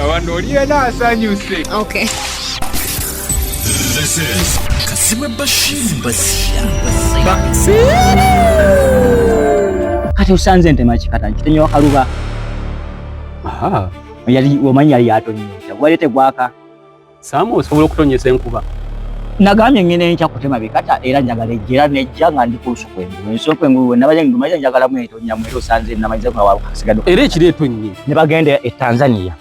Wano oli yena asanyuse. Okay. This is Kazibwe Bashir Mbazira. Kati osanze ntema kikata nkitemye wakaluba. Aha. Yali omanyi yali yatonyesa gwali tegwaka. Saamu osobola okutonyesa enkuba. Nagambye ngenda enkya kutema bikata era njagala ejja era nejja nga ndi ku lusuku engulu ensoko engulu nabaja ndumaja njagalamu etonyamu era osanze namaze nga wakasigadde era ekiro etonnye ne bagenda e Tanzania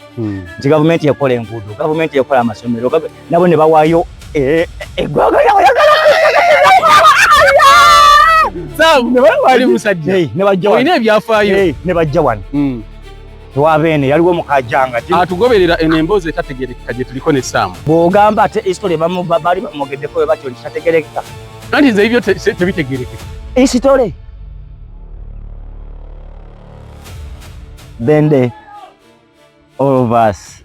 nti gavumenti ekola enguudo, gavumenti ekola amasomero, nabo ne bawaayo eggwanga lyabwe. Ali musajja Ne bajja wano. Olina ebyafaayo. Ne bajja wano ewabeene yaliwo mukajanga atugoberera eno emboozi etategerekeka gye tuliko ne Saamu. Bw'ogamba ate history baali bamwogeddeko bwe batyo nti tategerekeka. Anti nze ebyo tebitegerekeka. History then the all of us.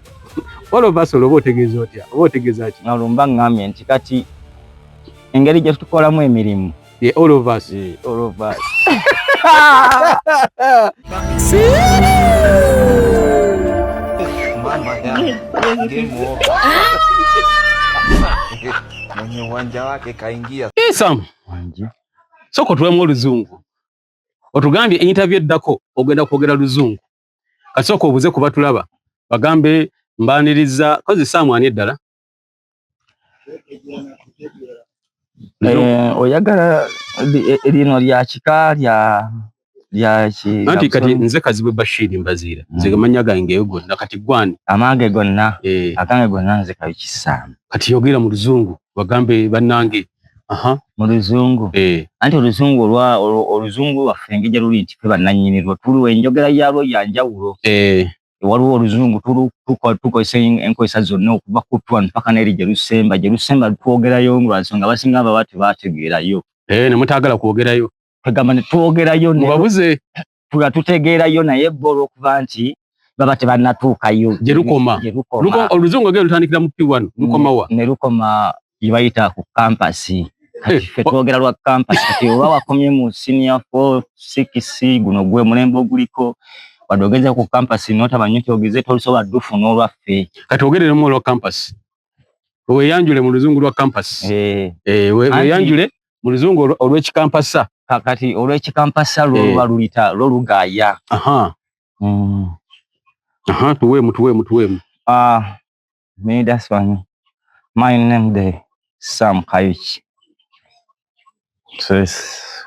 All of us olwo oba otegeeza otya? Oba otegeeza ki? Nga lumba ŋŋambye nti kati engeri gye tukolamu emirimu. Yeah, all of us. Yeah, all of us. Mwenye uwanja wake kaingia. Sam. Soko tuwemu oluzungu. Otugambye interview eddako ogenda kwogera luzungu. Kasooka obuze ku batulaba bagambe mbaniriza kozi Sam ani eddala? Oyagala lino lya kika lya ki? Anti kati nze Kazibwe Bashir Mbazira. Nze gamannya gange eyo gonna kati gwani? Amange gonna. Agange gonna nze Kayuki Sam. Kati yogera mu luzungu bagambe bannange. Aha. Mu luzungu. Anti oluzungu oluzungu lwaffe engeri gye luli nti ffe bannannyini lwo tuli enjogera yalwo ya njawulo. Waliwo oluzungu tukozesa enkozesa zonna okuva ku P1 mpaka n'eri gye lusemba. Gye lusemba twogerayo lwa nsonga abasinga baba tebategeerayo. Ne mutaagala kwogerayo. Twegamba ne twogerayo ne Mubabuze. Tuba tutegeerayo naye bo olw'okuba nti baba tebannatuukayo. Gye lukoma. Gye lukoma. Oluzungu gye lutandikira mu P1, lukoma wa? Ne lukoma gye bayita ku campus. Kati ffe twogera lwa campus. Kati oba wakomye mu senior 4, 6, guno gwe mulembe oguliko. Wadde ogeze ku campus n'otaba nnyo kyogeze tolisobola ddufuna olwaffe. Kati ogereremu olwa campus. Weeyanjule mu luzungu lwa campus. Weeyanjule mu luzungu olw'ekikampasa. Kati olw'ekikampasa lwo luba luyita, lwo lugaaya. Aha, tuweemu, tuweemu, tuweemu. Me that's one. My name the Sam Kayuki. So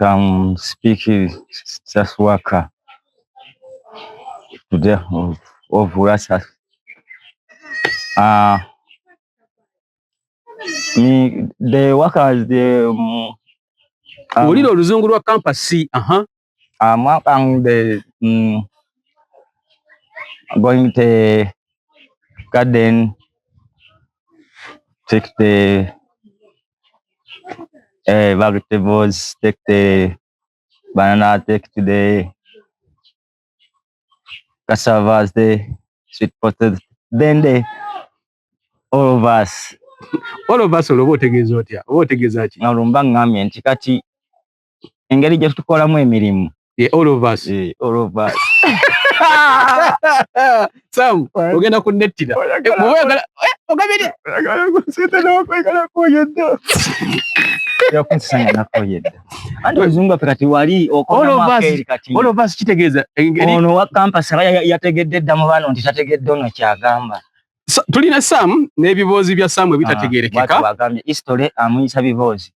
I'm speaking just worker today of Russia. Me the workers the Olira oluzungu lwa campus. Aha. I'm working the going to garden, take the vegetables, take the banana, take the cassavas, the sweet potatoes, then the all of us. All of us olwo otegeeza otya? Oba otegeeza ki? Nga lumba ŋŋambye nti kati engeri gye tukolamu emirimu. Yeah, all of us. Yeah, all of us. Sam, ogenda kunnettira. Bw'oba oyagala, ogambye Yakunsanga nakoyedda. Anti oluzungu lwaffe kati wali All of us, okonamu kati. all of us kitegeeza engeri Ono wa campus aba yategedde dda mu bano nti tategedde ono ky'agamba. Tulina Sam n'ebiboozi bya Sam ebitategeerekeka. Bw'atyo bw'agambye, history amuyisa biboozi.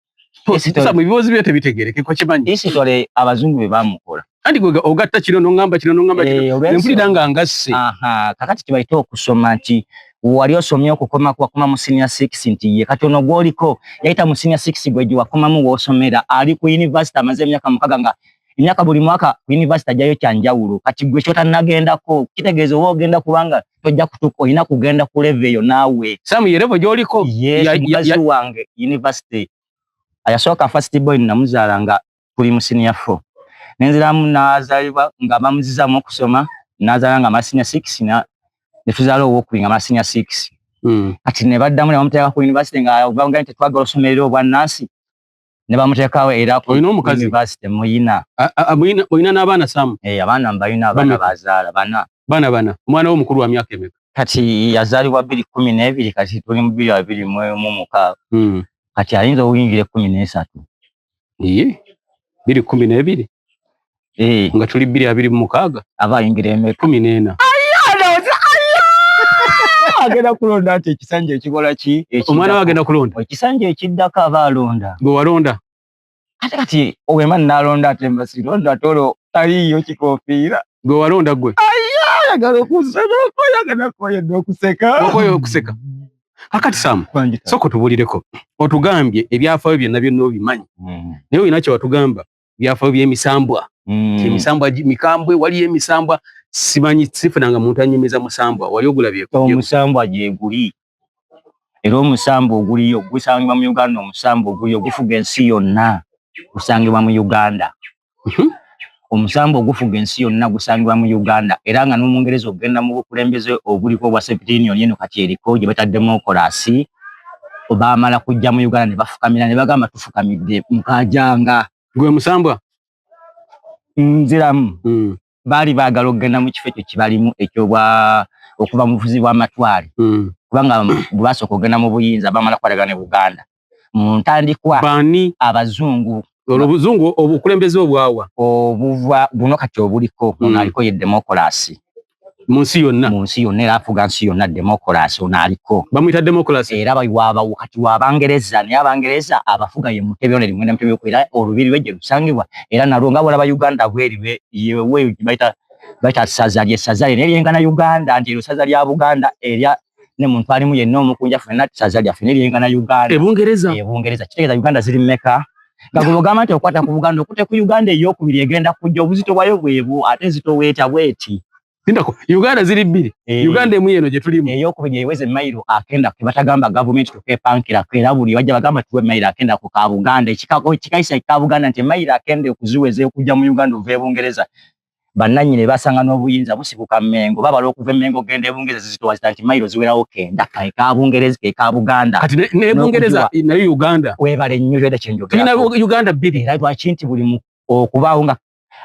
Sam, ebiboozi bye tebitegeerekeka, okimanyi? History abazungu be baamukola. Anti gwe ogatta kino n'oŋŋamba kino n'oŋŋamba kino. Olw'ensonga. Mpulira nga ngasse. Aha, kakati kye bayita okusoma nti wali osomye okukoma wakoma mu senior 6 nti ye kati ono gw'oliko yayita mu senior 6 gwe gye wakomamu w'osomera ali ku university amaze emyaka 6 nga emyaka buli mwaka ku university ajjayo kya njawulo. Kati gwe ky'otannagendako kitegeeza oba ogenda kubanga tojja kutuuka, olina kugenda ku level eyo naawe. Sam, ye level gy'oliko? Yes, mukazi wange university. Ayasooka first boy namuzaala nga tuli mu senior 4. Nenziramu n'azaalibwa nga bamuzizaamu okusoma, n'azaala nga ama senior 6 ne tuzaala owokubiri nga ama senior 6. Kati ne baddamu ne bamuteeka ku university nga bamugambye nti twagala osomerera obwannansi. Ne bamuteekawo era ku Olina omukazi? university muyina. Muyina n'abaana Sam? Abaana mbayina, abaana Bameka? bazaala bana. Baana bana. Omwana wo omukulu wa myaka emeka? Kati yazaalibwa 2012, kati tuli mu 2026. Kati ayinza okuyingira 13. Iye, 2012. Eh. Nga tuli 2026. Aba ayingira emeka? 14. Agenda kulonda nti ekisanja ekikola ki? Omwana we agenda kulonda. Ekisanja ekiddako aba alonda. Gwe walonda. Ate kati owema nalonda ate mbasironda ate olwo taliiyo kikofiira. Gwe walonda gwe. Ayagala okuseka, oyagala koyedde okuseka. Okoye okuseka. Kakati Sam, sooka otubulireko. Otugambye ebyafaayo byonna byonna obimanyi. Naye olina kye watugamba ebyafaayo by'emisambwa. Emisambwa mikambwe, waliyo emisambwa simanyi, sifunanga muntu anyumiza musambwa. Wali ogulabyeko? Omusambwa gyeguli. Era omusambwa oguliyo gusangibwa mu Uganda, omusambwa oguliyo gufuga ensi yonna gusangibwa mu Uganda. Omusambwa ogufuga ensi yonna gusangibwa mu Uganda, era nga n'Omungereza okugenda mu bukulembeze obuliko obwa Soviet Union eno kati eriko gye bata demokolasi, baamala kujja mu Uganda ne bafukamira ne bagamba tufukamidde Mukajanga. Gwe musambwa? Nziramu. Baali baagala okugenda mu kifo ekyo kibalimu ekyobwa okuva mu bufuzi bw'amatwale. Kubanga bwe basooka okugenda mu buyinza bamala kukwatagana ne Buganda. Mu ntandikwa Baani? Abazungu. Olwo obuzungu obukulembeze obwawa? Obuva buno kati obuliko, ono aliko ye demokolasi. Mu nsi yonna? Mu nsi yonna, era afuga nsi yonna demokolasi ono aliko. Bamuyita demokolasi? Era kati w'Abangereza, naye Abangereza abafuga ye Mutebi ono Mwenda Mutebi, era olubiri lwe gye lusangibwa, era nalwo nga bw'olaba Uganda bweri yewe bayita ssaza lye ssaza lye naye lyenkana Uganda, nti eryo ssaza lya Buganda erya ne muntu alimu yenna omukunja ffenna ssaza lyaffe naye lyenkana Uganda. E Bungereza? E Bungereza. Kitegeeza Uganda ziri mmeka? Nga gwe bw'ogamba nti okwata ku Buganda okute ku Uganda ey'okubiri egenda kujja, obuzito bwayo bwebwo ate ezitoweeta bweti. Lindako, Uganda ziri bbiri. Uganda emu yeno gye tulimu. Ey'okubiri eweze mayiro akenda ke batagamba gavumenti tukepankirako, era buli bajja bagamba tuwe mayiro akenda ku ka Buganda. Ekikayisa ka Buganda nti mayiro akenda okuziweza okujja mu Uganda ova e Bungereza. Bannannyini basanga n'obuyinza busibuka Mmengo, babala okuva e Mmengo okugenda e Bungereza zizitowaza nti mayiro ziwerawo 9, ke ka Bungereza ke ka Buganda. Kati ne Bungereza nayo Uganda. Weebale nnyo era kye njogerako. Tulina Uganda bbiri. Era lwaki nti buli okubaawo nga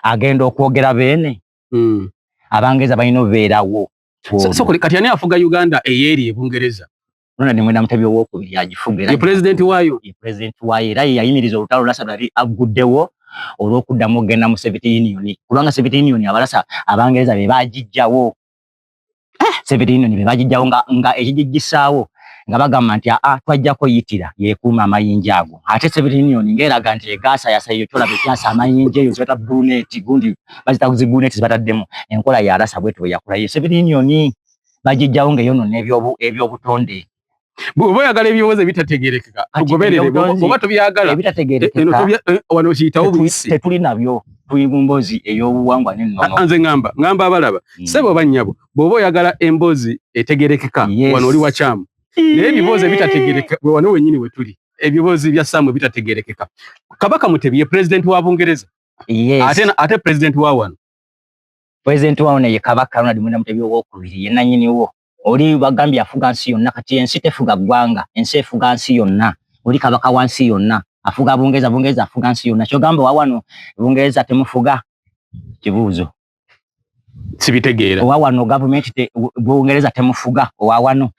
agenda okwogera beene. Abangereza balina obeerawo. So kati ani afuga Uganda eyeri e Bungereza? Ronald Mwenda Mutebi owokubiri agifuga. Ye pulezidenti waayo? Ye pulezidenti waayo, era ye yayimiriza olutalo lwa lwali agguddewo olw'okuddamu okugenda mu Soviet Union, kubanga Soviet Union abalasa Abangereza be baagijjawo. Soviet Union be baagijjawo nga ekigiggisaawo nga bagamba nti aa twajjako yitira yeekuuma amayinja ago, ate Soviet Union ng'eraga nti egaasa yasa eyo kyolaba ekyasa amayinja eyo zibata brunette gundi bazita zi brunette zibataddemu enkola ya rasa bwetu bwe yakola. Ye Soviet Union bagijjawo ng'eyonoona ebyobutonde. Bw'oba oyagala ebibuuzo ebitategeerekeka, tugoberere. Bw'oba tobyagala, ebitategeerekeka, wano kiyitawo buyisi. Tetuli nabyo, tuli mu mboozi ey'obuwangwa n'ennono. Nze ngamba abalaba, ssebo oba nnyabo, bw'oba oyagala emboozi etegeerekeka, wano oli wakyamu. Naye ebibuuzo ebitategeerekeka, wano wennyini we tuli. Ebibuuzo bya Sam ebitategeerekeka. Kabaka Mutebi ye pulezidenti wa Bungereza. Ate pulezidenti wa wano. Pulezidenti wa wano ye Kabaka Ronald Mwenda Mutebi owokubiri, ye nannyiniwo. Oli bagambye afuga nsi yonna, kati ensi tefuga ggwanga, ensi efuga nsi yonna. Oli kabaka wa nsi yonna, afuga Bungereza, Bungereza afuga nsi yonna. Ky'ogamba wa wano Bungereza temufuga? Kibuuzo. Sibitegeera. Owa wano gavumenti Bungereza temufuga, owa wano.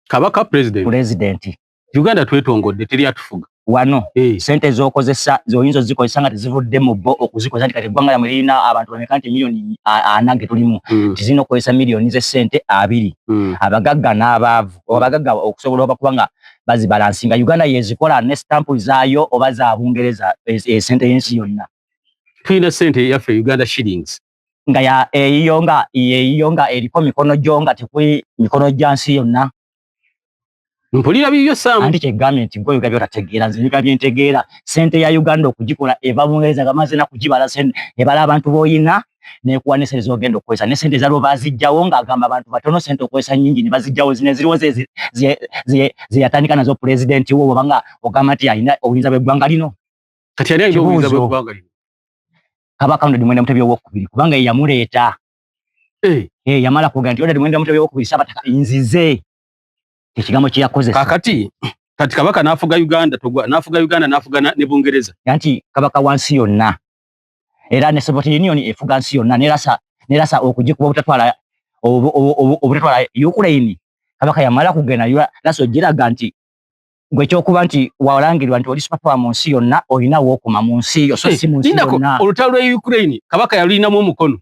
Kabaka president. President. Uganda twetongodde, teri atufuga. Wano sente z'okozesa z'oyinza ozikozesa nga tezivudde mu bo okuzikozesa, nti kati eggwanga lyammwe lirina abantu bameka nti miliyoni 40 ge tulimu, tizirina okukozesa miliyoni z'essente 20. Abagagga n'abaavu, abagagga okusobola okuba nga bazibalansinga. Uganda yezikola ne stamp zaayo oba za Bungereza, esente y'ensi yonna. Tulina sente yaffe Uganda shillings. Nga ya eyiyo nga eyiyo nga eriko mikono gyo nga tekuli mikono gya nsi yonna. Mpulira bibyo Sam. Anti kyegambye nti gwe oyogera by'otategeera, nze njogera bye ntegeera. Ssente ya Uganda okugikola eva Bungereza nga bamaze na kugibala, ssente ebala abantu b'oyina n'ekuwa ne ssente z'ogenda okukozesa, ne ssente ezaliwo baazijjawo ng'agamba abantu batono ssente okukozesa nnyingi ne bazijjawo. Zino eziriwo ze yatandika nazo pulezidenti wo, oba nga ogamba nti alina obuyinza bw'eggwanga lino. Kati ani alina obuyinza bw'eggwanga lino? Kabaka Ronald Mwenda Mutebi owokubiri, kubanga ye yamuleeta. Yamala kwogera nti Ronald Mwenda Mutebi owokubiri Ssabataka nzize. Ekigambo kye yakozesa. Kakati, kati kabaka n'afuga Uganda, togwa, n'afuga Uganda, n'afuga ne Bungereza. Anti kabaka wa nsi yonna. Era ne Soviet Union efuga nsi yonna, nerasa okugikuba obutatwala Obutatwala Ukraine, Kabaka yamala kugenda Russia ogiraga nti gwe kyokuba nti walangirirwa nti oli superpower mu nsi yonna, olina wookoma mu nsi yo, so si mu nsi yonna. Olutalo lwa Ukraine Kabaka yalulinamu omukono?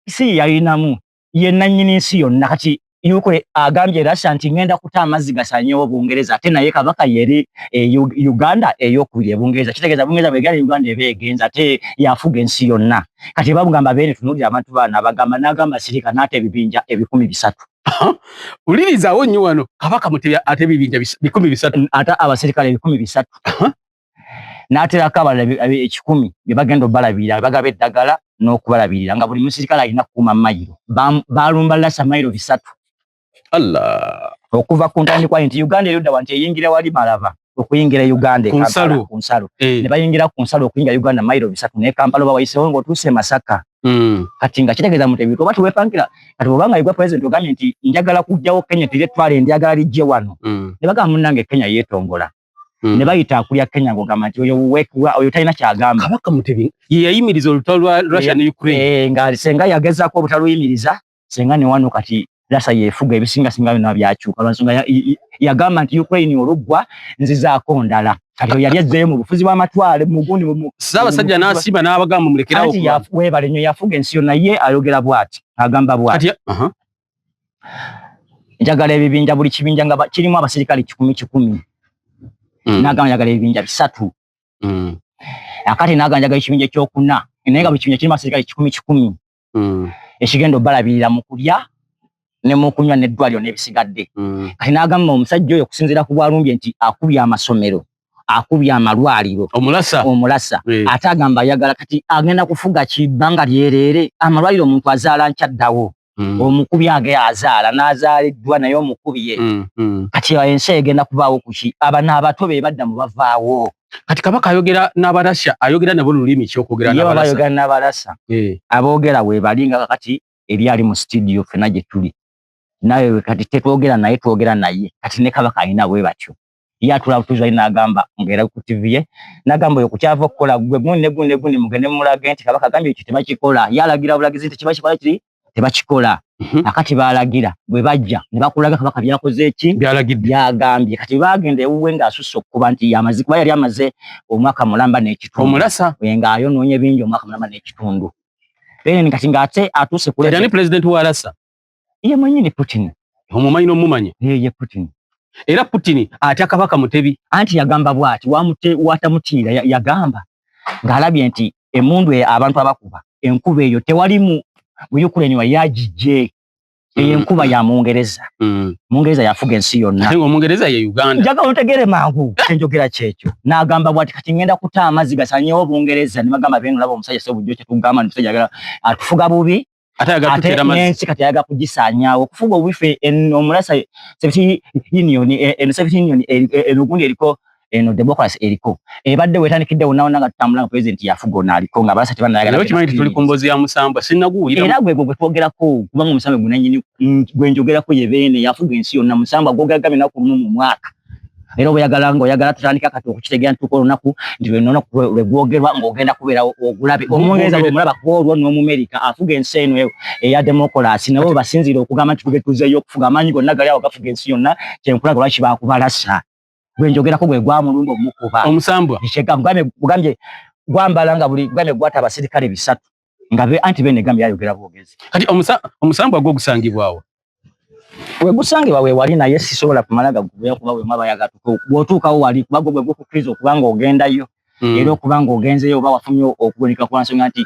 Si yalinamu, ye nannyini nsi yonna. Kati Ukraine agambye Russia nti ngenda kuta amazzi gasanyewo Bungereza, ate naye Kabaka yeri e, Uganda eyokubiri e Bungereza. Kitegeeza Bungereza bwegala Uganda eba egenza, ate yafuga ensi yonna. Kati bamugamba, "Beene, tunuulira abantu baana." Abagamba n'agamba, "Sirika," n'ate ebibinja 300,000. Wulirizaawo nnyo wano, Kabaka Mutebi ate ebibinja 300,000? Ate abasirikale 300,000, n'aterako abalala 100 bye bagenda obalabirira, bagaba eddagala n'okubalabirira, nga buli musirikale alina kukuuma mayiro. Balumba Russia mayiro 300. Allah! Okuva ku ntandikwa nti Uganda erudda wa, nti eyingira wali Malaba okuyingira Uganda e Ku Kampala, nsalo. Ku nsalo. Ne bayingira ku nsalo okuyingira Uganda mayiro 300, naye Kampala oba wayiseewo ng'otuuse e Masaka. Kati nga kitegeeza Mutebi oba teweepankira. Kati bw'obanga igwa president ogambye nti njagala kuggyawo Kenya, tiretwale njagala lijje wano, ne bagamba, "Munnange, Kenya yeetongola." Ne bayita akulya Kenya ng'ogamba nti oyo oyo talina kyagamba. Kabaka Mutebi ye yayimiriza olutalo lwa Russia ne Ukraine? Eh, nga senga yagezaako obutaluyimiriza, senga ne wano kati Russia yeefuga ebisinga, singa byonna byakyuka lwansonga yagamba nti Ukraine oluggwa nzizaako ndala. Kati oyo yali azzeeyo mu bufuzi bw'amatwale mugundi Ssaabasajja n'asiima n'abagamba mulekerawo. Anti weebale nnyo, yafuga ensi yonna. Ye ayogera bw'ati, agamba bw'ati: Kati aha. "Njagala ebibinja, buli kibinja nga kirimu abasirikale kikumi kikumi." N'agamba, "Njagala ebibinja 3." Akati n'agamba, "Njagala ekibinja ekyokuna," naye nga buli kibinja kirimu abasirikale kikumi kikumi, ekigenda obalabirira mu kulya ne mu kunywa n'eddwaliro n'ebisigadde. Kati n'agamba omusajja oyo, okusinziira ku bwalumbye nti akubye amasomero, akubye amalwaliro. Omulasa. Omulasa. Ate agamba ayagala kati agenda kufuga kibbanga lyereere. Amalwaliro, omuntu azaala nkyaddawo, omukubi age azaala n'azaaliddwa naye omukubye. Kati ensi egenda kubaawo kuki? Abano abato be badda mu bavaawo. Kati Kabaka ayogera n'Abarasha, ayogera nabo lulimi ki okwogera Ye baba n'Abarasa? Ayogera n'Abarasa. Aboogera weebali nga kati eri ali mu studio ffenna gye tuli nawe. Kati tetwogera naye, twogera naye. Kati ne Kabaka alina bwe batyo, ye atula butuuzi ali n'agamba ng'era ku TV ye, n'agamba oyo kukyava okukola gwe gundi ne gundi ne gundi, mugende mumulage nti Kabaka agambye ekyo tebakikola. Ye alagira bulagizi nti kibakikola kiri tebakikola. Akati baalagira bwe bajja ne bakulaga Kabaka byakoze eki Byalagidde. Byagambye. Kati bagenda ewuwe ng'asusse okuba nti yamaze, kuba yali amaze omwaka mulamba n'ekitundu. Omulasa. Ng'ayonoonye bingi omwaka mulamba n'ekitundu. Then kati ng'ate atuuse ku Kati ani president wa Russia? Ye mwennyini Putin. Omumanyi n'omumanya? Ye Putin. Era Putin atya Kabaka Mutebi? Anti yagamba bw'ati, watamutiira yagamba ng'alabye nti emmundu abantu abakuba enkuba eyo tewali mu Ukraine wa yagijje eyo enkuba ya Mungereza. Mungereza yafuga ensi yonna. Ate ng'Omungereza ye Uganda. Njagala otegere mangu kyenjogera kyekyo. N'agamba bw'ati, "Kati ngenda kuta amazzi gasanyewo Bungereza." Ne bagamba, "Beno laba omusajja se bujjo kyetugamba nti omusajja ayagala atufuga bubi." Ate ayagala Ate tutera amazzi. N'ensi kati ayagala kugisaanyaawo okufuga obubi. Ffe omulasa Soviet Union, eno Soviet Union eno gundi eriko, eno democracy eriko ebadde wetandikidde wonna wonna nga tutambula nga president yafuga ono aliko nga abalasa tebanayagala. Naye okimanyi nti tuli ku mboozi ya musambwa, sinnaguwulira. Era gwe gwe twogerako, kubanga omusambwa gwe nannyini gwe njogerako ye Beene yafuga ensi yonna. Musambwa gwogeraga enaku lumu mu mwaka, era oba nga oyagala tutandika kati okukitegeera ntuuka olunaku nti lwe lunaku lwe gwogerwa ng'ogenda kubeerawo ogulabe Omungereza bwemulaba kwolwo n'Omumerika afuga ensi eno eya demokulasi, nabo basinziira okugamba nti tugetuzeeyo okufuga. Amaanyi gonna gali awo gafuga ensi yonna. Kyenkulaga lwaki bakubalasa gwe njogerako gwe gwamulumba omukuba. Omusambwa. Gambye gwambala nga buli gambye gwata abasirikale 300 nga be anti Bene gambye ayogera bwogezi. Kati omusambwa gwo gusangibwawo? We gusangibwa we wali, naye sisobola kumala gagubeera kuba we mwaba yagatuka bw'otuukawo wali, kuba gwe gwokukkiriza okuba nga ogendayo. Era okuba nga ogenzeyo oba wafunye okubonika kwa nsonga nti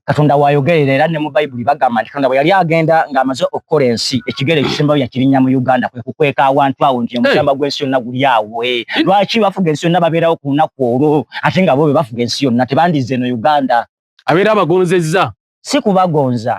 Katonda wayogerera. Era ne mu Bayibuli bagamba nti Katonda bwe yali agenda ng'amaze okukola ensi, ekigere ekisembayo yakirinnya mu Uganda, kwe kukweka awantu awo nti omusamba gw'ensi yonna guli awo. Lwaki bafuga ensi yonna babeerawo ku lunaku olwo, ate nga bo be bafuga ensi yonna tebandize eno Uganda? Abeera abagonzezza. Si kubagonza.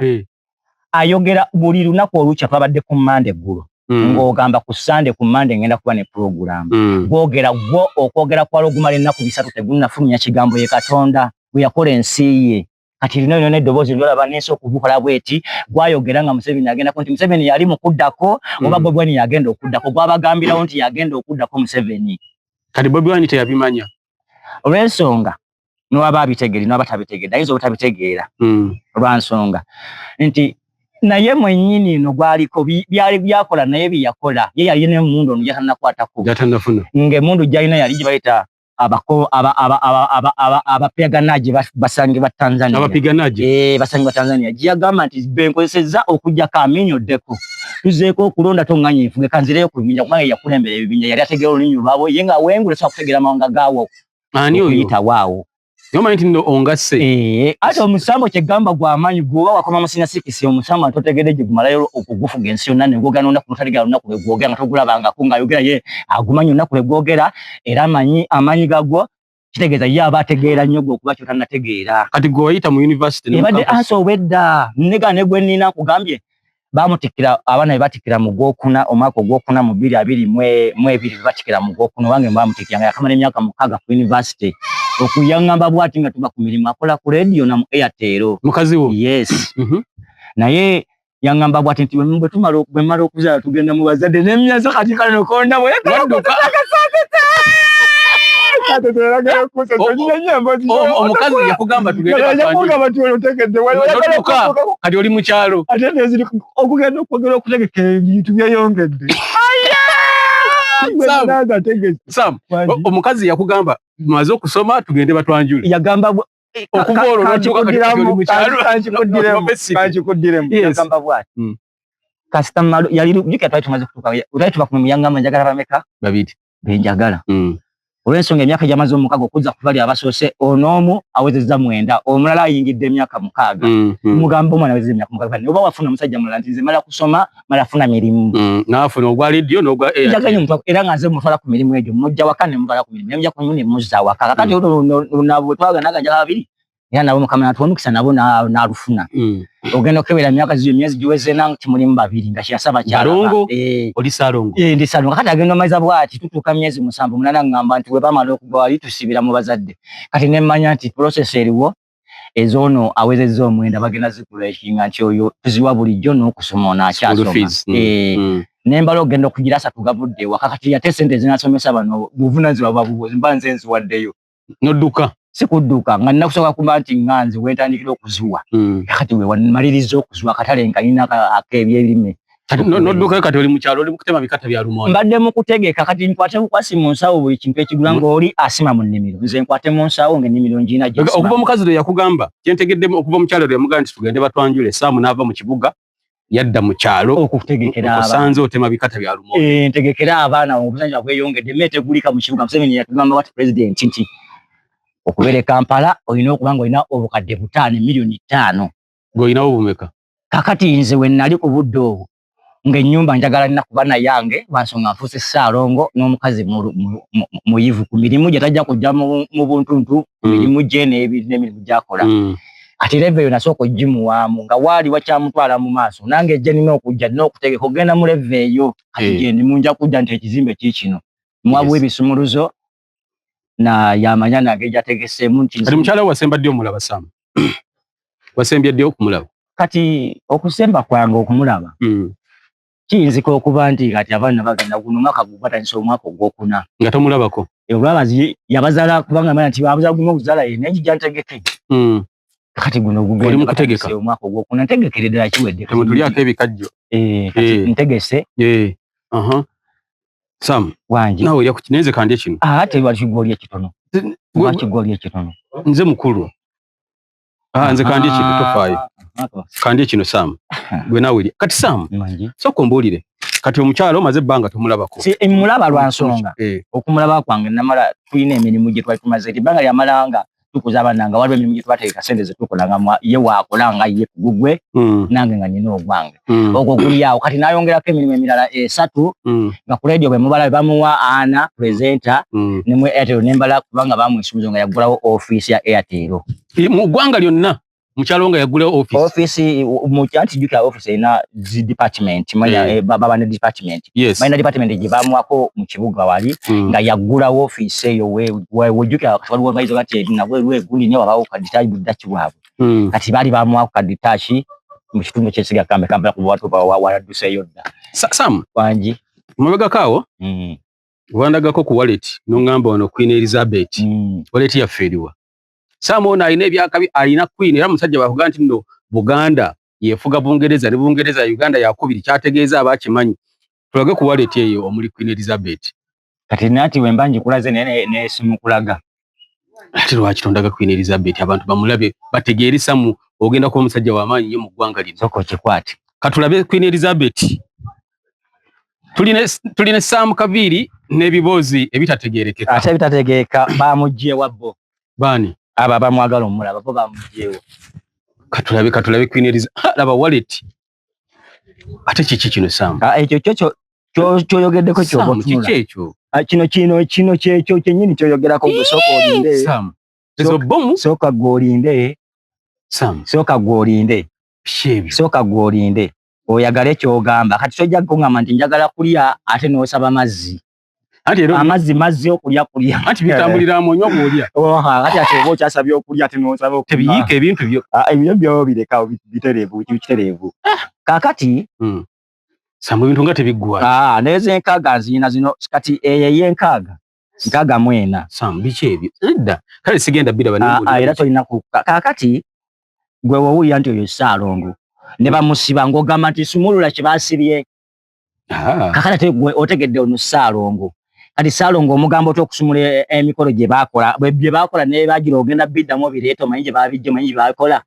Ayogera buli lunaku olukya. Twabadde ku Mande eggulo, ng'ogamba ku Sande, ku Mande ngenda kuba ne puroguramu. Gwogera gwo okwogera kwalwo gumala ennaku 3 tegunnafulumya kigambo. Ye Katonda bwe yakola ensi ye. Kati lino lyona eddoboozi lyolaba n'ensi okubukola bweti, gwayogera nga Museveni agendako, nti Museveni yali mu kuddako oba Bobi Wine yagenda okuddako. Gwabagambirawo nti yagenda okuddako Museveni. Kati Bobi Wine teyabimanya? Olw'ensonga nowaba abitegere nowaba tabitegedde, ayinza obutabitegeera, lwa nsonga nti Naye mwennyini no gwaliko byali byakola, naye byeyakola ye yalina emundu ono gyatanakwatako, Gyatanafuna. Ng'emundu gyalina yali gye bayita abapiganaji basangi ba Tanzania. Abapiganaji. Eh, basangi ba Tanzania. Gyeyagamba nti benkozesezza okuggyako Amin oddeko, tuzeeko okulonda, toŋŋanya enfuge, kanzireyo ku bibinja, kubanga yakulembera ebibinja, yali ategeera olulimi lwabwe, ye nga wengule sobola kutegeera amawanga gaawo. Ani oyo? Okuyitawo awo. Omanyi nti nno ongasse. Eh, ate omusambo kyegamba gw'amaanyi, gwoba wakoma mu senior six, omusambo totegedde gye gumalayo okugufuga ensi yonna, negwogera n'olunaku notategera lunaku lwe gwogera, nga togulabangako ng'ayogera, ye agumanyi olunaku lwe gwogera, era amanyi amaanyi gagwo, kitegeeza ye aba ategeera nnyo gwe okuba kyotannategeera. Kati gwe wayita mu university ne mu Ebadde campus. Ansa obwedda nega ne gwe nnina nkugambye bamutikkira, abaana be batikkira mu gwokuna, omwaka ogwokuna mu 2022 be batikkira mu gwokuna. Owange bamutikkira nga yakamala emyaka 6 ku university. Okuyaŋŋamba bw'ati nga tuba ku mirimu, akola ku radio na mu Airtel. Mukazi wo? Yes. Naye yaŋŋamba bw'ati nti bwe tumala, bwe mmala okuzaala, tugenda mu bazadde n'emyaza. Kati kano konda bwe Wadduka. Omukazi yakugamba tugende batwanjule. Nodduka. Kati oli mu kyalo. Ate neziri okugenda okwogera okutegeka ebintu byeyongedde. Sam. Sam, omukazi yakugamba maze okusoma tugende batwanjule. Yagamba Okuva olwo n'odduka, kati oli mu kyalo. Kankikuddiremu. Yagamba bwati, kasita malo yali jjukira twali tumaze kutuuka, twali tuba ku mirimu, yaŋŋamba njagala bameka? Babiri. Benjagala. Olw'ensonga emyaka gyamaze 6 okuzza ku bali abasoose, ono omu awezezza 9, omulala ayingidde emyaka 6. Mugamba omwana awezezza emyaka 6, oba wafuna omusajja mulala, nti nze mala kusoma, mala funa mirimu. N'afuna ogwa radio n'ogwa Airtel. Njagala nnyo era nga nze mutwala ku mirimu egyo, mujja waka ne mutwala ku mirimu, ne mujja ku mirimu ne muzza waka. Kakati olwo bwe twagala naga njagala babiri, era nabo Mukama natuwa omukisa, nabo n'alufuna. Ogenda okukebera emyaka ziyo, emyezi giweze, nange timulimu babiri nga kyeyasaba kyalaba. Balongo? Eh. Oli Saalongo. Eh, ndi Saalongo. Kati agenda omaiza bwati, tutuuka myezi 7, 8, ŋŋamba nti bwe bamala okugwa wali tusibira mu bazadde. Kati ne mmanya nti process eriwo ez'ono awezezza 9 bagenda zikulekinga nti oyo tuziwa bulijjo n'okusoma ono School akyasoma. fees. Eh, nembala ogenda okugira 30 gavudde ewaka. Kati ate sente zinasomesa bano buvunanyizibwa bwa bubuzi, mba nze nziwaddeyo. Nodduka. Si kudduka, nga nina kusooka kuba nti ŋŋanze wentandikira okuziwa. Kati we wamaliriza okuziwa, akatale nkalina ak'ebyebirime. Kati noddukayo, kati oli mu kyalo, oli mu kutema bikata bya lumonde. Mbadde mu kutegeka, kati nkwate bukwasi mu nsawo buli kintu ekigula, ng'oli asima mu nnimiro, nze nkwate mu nsawo ng'ennimiro ngiina gyensima. Okuva omukazi lwe yakugamba, kyentegeddemu, okuva omukyalo lwe yamugamba nti tugende batwanjule, Saamu n'ava mu kibuga yadda mu kyalo. Okutegekera abaana. Osanze otema bikata bya lumonde. Eh, ntegekera abaana, obuzanyo bweyongedde, emmere tegulika mu kibuga. Museveni yatugamba wati president nti okubeera e Kampala olina okuba nga olina obukadde 5, miliyoni 5. Gweolinawo bumeka? Kakati nze we nali ku budde obwo ng'ennyumba njagala nina kuba nayange, lwansonga nfuuse Ssaalongo n'omukazi muyivu ku mirimu gye, tajja kujja mu buntuntu ku mirimu gye n'emirimu gy'akola. Ati level eyo nasooka ogimuwaamu nga waali wakyamutwala mu maaso, nange ejje nina okujja, nina okutegeka okugenda mu level eyo. Kati gye ndimu, nja kujja nti ekizimbe kiikino, mwabuwa ebisumuluzo na yamanya nange gyategeseemu nti Kati mukyala wo wasemba ddi omulaba, Saamu? Wasembye ddi okumulaba? Kati okusemba kwange okumulaba, kiyinzika okuba nti kati abaana bagenda guno omwaka gubatandisa omwaka ogwokuna. Nga tomulabako. Olwabazi yabazaala, kubanga amanya nti abazaala gumu okuzaala ye, naye kijja ntegeke. Kati guno Oli mu kutegeka. Batandise omwaka ogwokuna, ntegekere ddala, kiwedde. Temutulyako ebikajjo. Eh, kati ntegese. Eh, aha. Sam, Wangi. Nawe olya ku kinenze, kandye kino. Ah, ate lwaki ekitono? Lwaki gwoli ekitono? Nze mukulu. Ah, nze kandye kino, tofaayo. Kandye kino, Sam. Gwe naawe olya. Kati Sam, Mangi. Sooka ombuulire. Kati omukyalo omaze ebbanga tomulabako. Si mulaba lwa nsonga. Okumulaba kwange namala, tulina emirimu gye twali tumaze, ebbanga lyamala nga tukuza abaana, nga waliwo emirimu gye twategeka, sente ze tukola nga ye waakola nga ye ku gugwe, nange nga nina ogwange. Ogwo guli awo. Kati n'ayongerako emirimu emirala esatu, nga ku radio bwe mubala bamuwa ana presenter, ne mu Airtel nembala, kubanga bamuwa nga yaggulawo ofiisi ya Airtel. Mu ggwanga lyonna mukyalo nga yaggulawo ofiisi? Ofiisi mu anti jjukira ofiisi erina zi department, manya baba ne department. Balina department gye bamuwako mu kibuga wali, nga yaggulawo ofiisi eyo. Wejjukira waliwo bayinza bati nabweru egundi naye wabawo kaditaaki budaki bwabwe. Kati baali bamuwako kaditaaki mu kitundu kyesiga kambe Kampala, kuba watu waladduseeyo dda. Sam, Wangi. Mabegako awo, wandagako ku wallet n'oŋŋamba ono Queen Elizabeth. Wallet yaffe eriwa? Sam ono alina ebyakabi, alina Queen, era musajja bakuga nti nno Buganda Yefuga Bungereza ne Bungereza Uganda yakubiri kyategeeza abakimanyi. Tulage ku wallet eyo omuli Queen Elizabeth. Kati nati wemba njikulaze naye nesimukulaga. Ate lwaki tondaga Queen Elizabeth abantu bamulabe bategeere Samu ogenda kuba omusajja w'amaanyi nnyo mu ggwanga lino. Sooka okikwate. Katulabe Queen Elizabeth. Tulina Sam Kaviiri n'ebiboozi ebitategeerekeka. Ate ebitategeereka bamuggyewa bo. Baani? Abo abamwagala omulaba bo bamuggyewo. Katulabe Queen Elizabeth. Laba wallet. Ate kiki kino Sam? Ekyo kyo kyoyogeddeko kyoba otunula. Kiki ekyo? Kino kyekyo kyennyini kyoyogerako gwe sooka olinde. Sam. Ezo bomu? Sooka gwe olinde. Sam. Sooka gwe olinde. Sooka gwe olinde. Oyagale ky'ogamba. Kati tojja kungamba nti njagala kulya ate n'osaba mazzi. Amazzi mazzi okulya kulya. Anti bitambulira mu onywa bw'olya. Kati ate oba okyasabye okulya ate n'osaba okulya. Tebiyiika ebintu byo. Ebyo byo bireka bitereevu, kitereevu. Kaakati. Samu ebintu nga tebiggwa. N'ez'enkaaga nziyina zino kati eyo ey'enkaaga. 64. Samu biki ebyo? Nedda. Kale sigenda biraba. Era tolina kaakati gwe wowulira nti oyo Ssaalongo ne bamusiba ng'ogamba nti sumulula kye baasibye. Kakati ate gwe otegedde ono Ssaalongo. Kati Ssaalongo omugamba otya okusumula emikolo gye baakola bye baakola ne bagira ogenda biddamu obireeta omanyi gye baabijja omanyi gye baakola.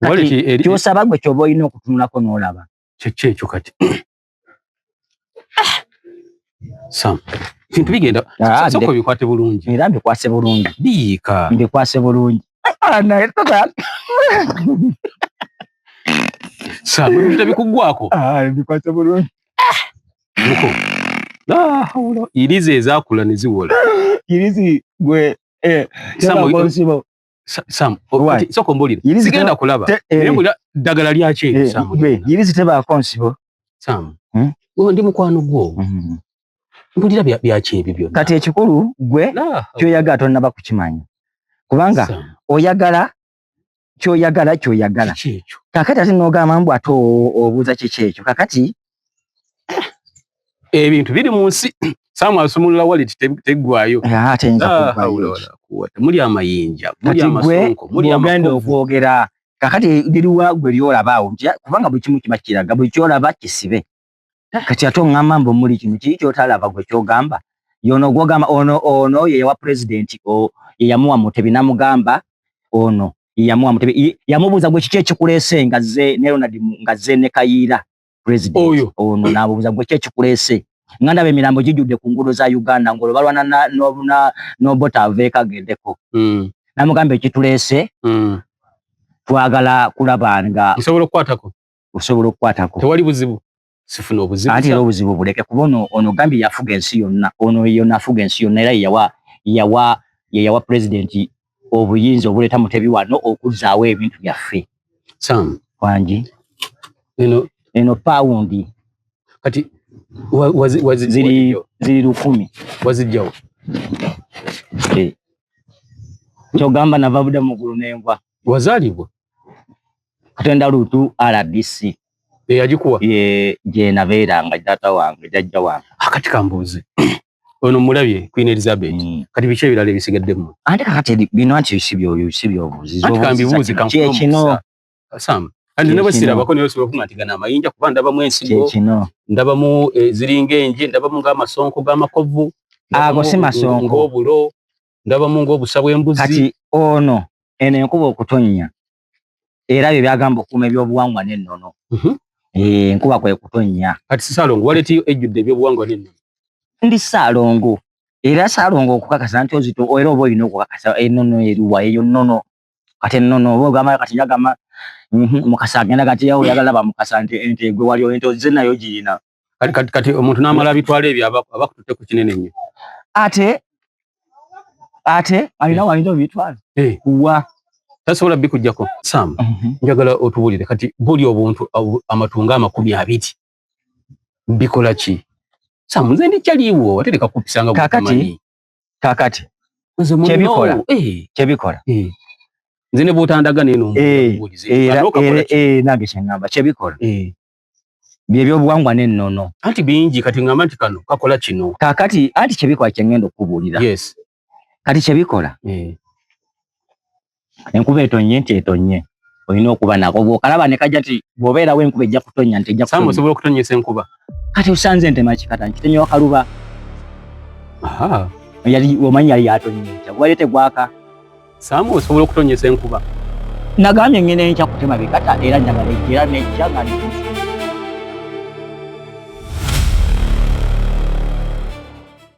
Kati ky'osaba gwe ky'oba olina okutunulako n'olaba. Kiki ekyo kati? Sam, bintu bigenda sooka obikwate bulungi. Era mbikwase bulungi. Biyiika. Mbikwase bulungi. Sam, ebintu tebikuggwako. Mbikwase bulungi. Muko. Irizi ezaakula ne ziwola. Irizi gwe Sam, sooka ombuulire. Sigenda kulaba. Naye mbulira ddagala lyaki eryo Sam? Irizi tebaako nsibo. Sam, ndi mukwano gwo. Mpulira byaki ebyo byonna. Kati ekikulu gwe ky'oyagala tonnaba kukimanya. Kubanga oyagala ky'oyagala ky'oyagala. Kakati ate n'ogamba mbu ate obuuza kiki ekyo. Kakati ebintu biri mu nsi. Samu asumulula wallet teggwayo. Ate eyinza kuggwayo. Muli amayinja, muli amasonko, muli amakovu. Okwogera. Kakati liriwa gwe ly'olaba awo nti kubanga buli kimu kiba kiraga buli ky'olaba kisibe. Kati ate oŋŋamba mbu muli kino kiki ky'otalaba gwe ky'ogamba. Yono gw'ogamba ono ye yawa pulezidenti ye yamuwa Mutebi n'amugamba ono ye yamuwa Mutebi yamubuuza gwe kiki ekikuleese nga zze ne Ronald nga zze ne Kayiira pulezidenti ono n'amubuuza gwe kiki ekikuleese nga ndaba emirambo gijjudde ku nguudo za Uganda ng'olwo balwana n'Obote aveeko agendeko. N'amugamba ekituleese twagala kulaba nga nsobola okukwatako. Osobola okukwatako. Tewali buzibu. Sifuna obuzibu. Anti era obuzibu buleke kuba ono gambye yafuga ensi yonna. Ono yonna afuga ensi yonna era ye yawa pulezidenti obuyinza obuleeta Mutebi wano okuzzaawo ebintu byaffe. Sam. Wangi. Eno pawundi. Kati ziri 1000. Wazijjawo. Kyogamba nava budde mu ggulu n'enva. Wazaalibwa? Katenda Lutu RDC. Eyagikuwa? Ye gye nabeeranga taata wange jjajja wange. Akati kambuuze. Ono mulabye Queen Elizabeth. Kati biki ebirala ebisigaddemu? Ate kakati bino anti si byobuuzi. Anti kambibuuze kino. Sam, kandi ne bwe sirabako naye osobola okugamba nti gano amayinja kuba ndabamu ensigo. Kino. Ndabamu ziringa enje, ndabamu ng'amasonko g'amakovu. Ago si masonko. Ng'obulo, ndabamu ng'obusa bw'embuzi. Kati ono eno enkuba okutonnya. Era bye byagamba okukuuma ebyobuwangwa n'ennono. Enkuba kwe kutonnya. Kati Ssaalongo wallet yo ejjudde ebyobuwangwa n'ennono. Ndi Ssaalongo. Era Ssaalongo okukakasa nti ozito era oba olina okukakasa ennono eruwa eyo nnono. Kati ennono oba ogamba kati njagamba Mukasa agenda kati yawo oyagala ba Mukasa nti ente gwe wali ente ozze nayo girina. Kati omuntu n'amala abitwala ebyo abakututte ku kinene nnyo. Ate alina wayinza obitwala. Wa. Tasobola bikujjako. Sam, njagala otubuulire kati buli obuntu amatungo 20 bikola ki? Sam, nze ndi kyaliwo ate leka kupisanga butamanyi. Kakati kyebikola. Kyebikola. Nze ne bw'otandaga n'eno mbuulize. Nange kye ŋŋamba kyebikola. Bye byobuwangwa n'ennono. Anti bingi kati ŋŋamba nti kano kakola kino. Kakati anti kyebikola kye ŋŋenda okukubuulira. Yes. Kati kyebikola. Enkuba etonnye nti etonnye. Olina okuba nako, bw'okalaba ne kajja nti bw'obeerawo enkuba ejja kutonnya, nti ejja Saamu, kutonnya. Osobola okutonyesa enkuba? Kati osanze ntema kikata, nkitemye wakaluba. Aha. Yali omanyi yali yatonnya enkya, gwali tegwaka. Saamu, osobola okutonyesa enkuba? Nagambye ngenda enkya kutema bikata, era njagala ejja, era nejja nga ndi ku nsonga.